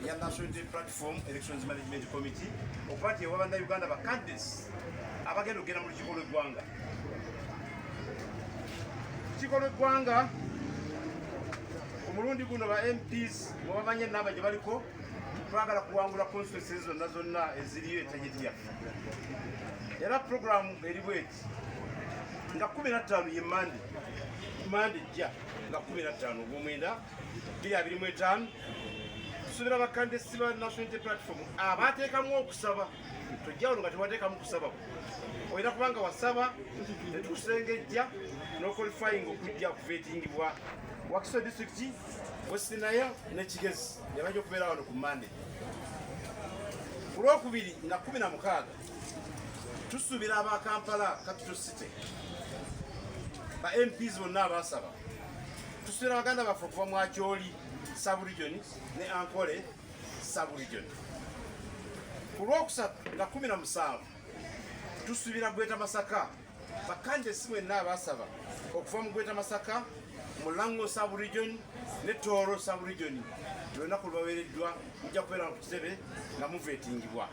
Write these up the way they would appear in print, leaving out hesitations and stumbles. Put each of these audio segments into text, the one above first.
Eya National Unity Platform Elections Management Committee okuba nti ewa Bannayuganda ba candidates abagenda okugenda mu lukiiko lw'eggwanga. Lukiiko lw'eggwanga omulundi guno, ba MPs mwebamanye enamba gye baliko, twagala kuwangula constituencies zonna zonna eziriyo, e target yaffe. Era programu eri bweti: nga 15 ye Mande, Mande ejja nga 15 ogwomwenda 2025, tusuubira ba candidates ba National Unity Platform abateekamu okusaba. Tojja wano nga tewateekamu kusaba. Olina kubanga wasaba netukusengejja n'oqualifying okujja okuvetingibwa. Wakiso District, West Nile ne Kigezi yabajja okubeera wano ku Mande. Ku Lwokubiri nga 16, tusuubira aba Kampala Capital City, ba MPs bonna abasaba. Tusuubira baganda baffe okuva mu Acholi Sub-region ne Ankole Sub-region. Ku Lwokusatu nga 17, tusuubira Greater Masaka, ba candidates mwenna abasaba okuva mu Greater Masaka, mu Lango Sub-region ne Tooro Sub-region. Olunaku lwaweereddwa, mujja kubeera ku kitebe nga muvetingibwa.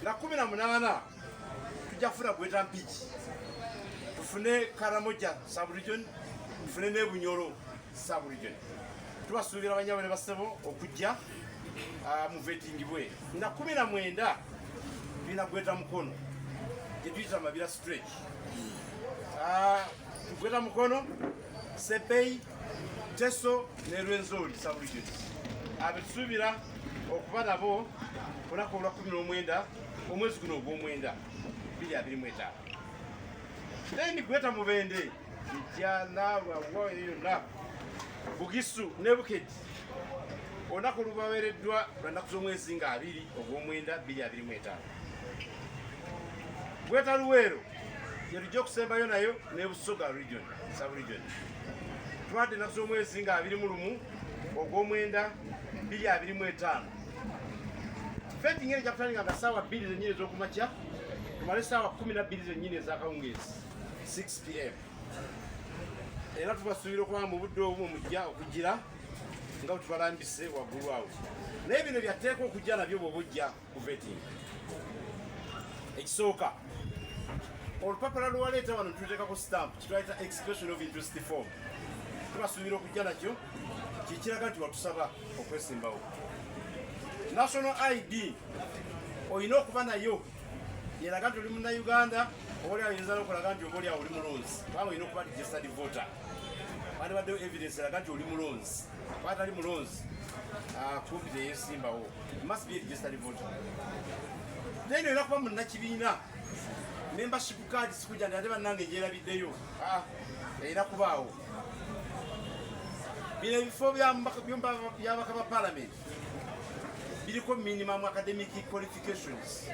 Nga 18, tujja kufuna Greater Mpigi, tufune Karamoja Sub-region, tufune ne Bunyoro Sub-region. Tubasuubira, banyabo ne basebo, okujja muvetingibwe. Nga 19, tulina Greater Mukono, gyetuyita Mabira Stretch. Greater Mukono, Sebei, Teso ne Rwenzori subregions, abetusuubira okuba nabo olunaku olwa 19 omwezi guno ogwomwenda 2025. Then Greater Mubende, Mityana, wawa yonna, Bugisu ne Bukedi, olunaku olubaweereddwa lwa nnaku z'omwezi nga 20 ogwomwenda 2025. Greater Luweero yetujja okusembayo nayo ne Busoga Region, sub region, twadde ennaku z'omwezi nga 21 ogwomwenda 2025. Vetting eri jakutandika nga saawa 2 zennyini ez'okumakya, tumale saawa 12 zennyini ez'akawungeezi, 6 p.m. Era tubasuubira okuba mu budde obumu mujja okugira nga bwe tubalambise waggulu awo. Naye bino byatteeka okujja nabyo bw'oba ojja ku vetting: ekisooka, olupapula lwewaleeta wano tuteekako stamp, kitwayita expression of interest form. Tubasuubira okujja nakyo, kikiraga nti watusaba okwesimbawo. National ID olina okuba nayo, yeraga nti oli Munnayuganda, oba oli ayinza n'okulaga nti oba oli awo oli mulonzi, kubanga olina okuba registered voter. Wandibaddewo evidence eraga nti oli mulonzi, kuba tali mulonzi kumpi teyesimbawo. Must be a registered voter. Then olina kuba munnakibiina, membership card. Sikuja nti ate bannange gyerabiddeyo. Erina kubaawo. Bino ebifo byabaka ba parliament biriko minimum academic qualifications,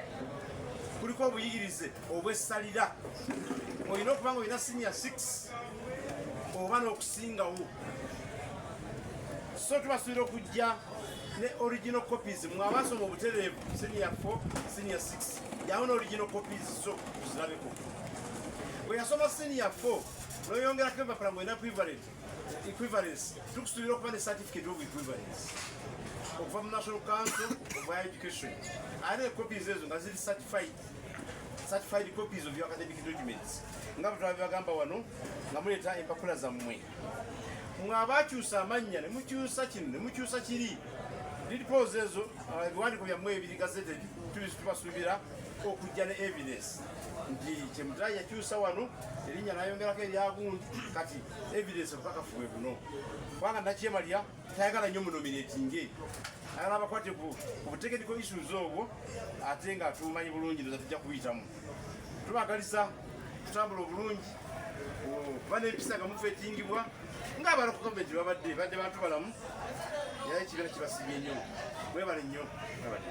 kuliko obuyigirize obwessalira. Olina okuba nga olina senior 6 oba n'okusingawo. So tubasuubira okujja ne original copies. Mwe abasoma obutereevu senior 4, senior 6, yawo ne original copies, so tuzirabeko. Bwe yasoma senior 4 noyongerako empapula ng'olina equivalence, tukusuubira okuba ne certificate of equivalence okuva mu National Council of Higher Education, ate copies ezo nga ziri certified copies of your academic documents, nga bwe twabibagamba wano nga muleeta empapula zammwe. Mwe abakyusa amannya ne mukyusa kino ne mukyusa kiri, deed polls ezo, ebiwandiiko byammwe ebiri gazetted, tubasuubira okujja ne evidence nti Kyemutayi yakyusa wano erinnya nayongerako eryagundi, kati evidence obukakafu bwe buno. Kubanga nakyemalya tayagala nnyo munominatinge, ayagala abakwate ku technical issues obwo, ate nga tumanyi bulungi ndoza tujja kubiyitamu. Tubagaliza tutambula obulungi, kuba n'empisa nga muvetingibwa ng'abalocal government babadde badde bantu balamu, era ekibeera kibasibye nnyo. Mwebale nnyo, mwebale.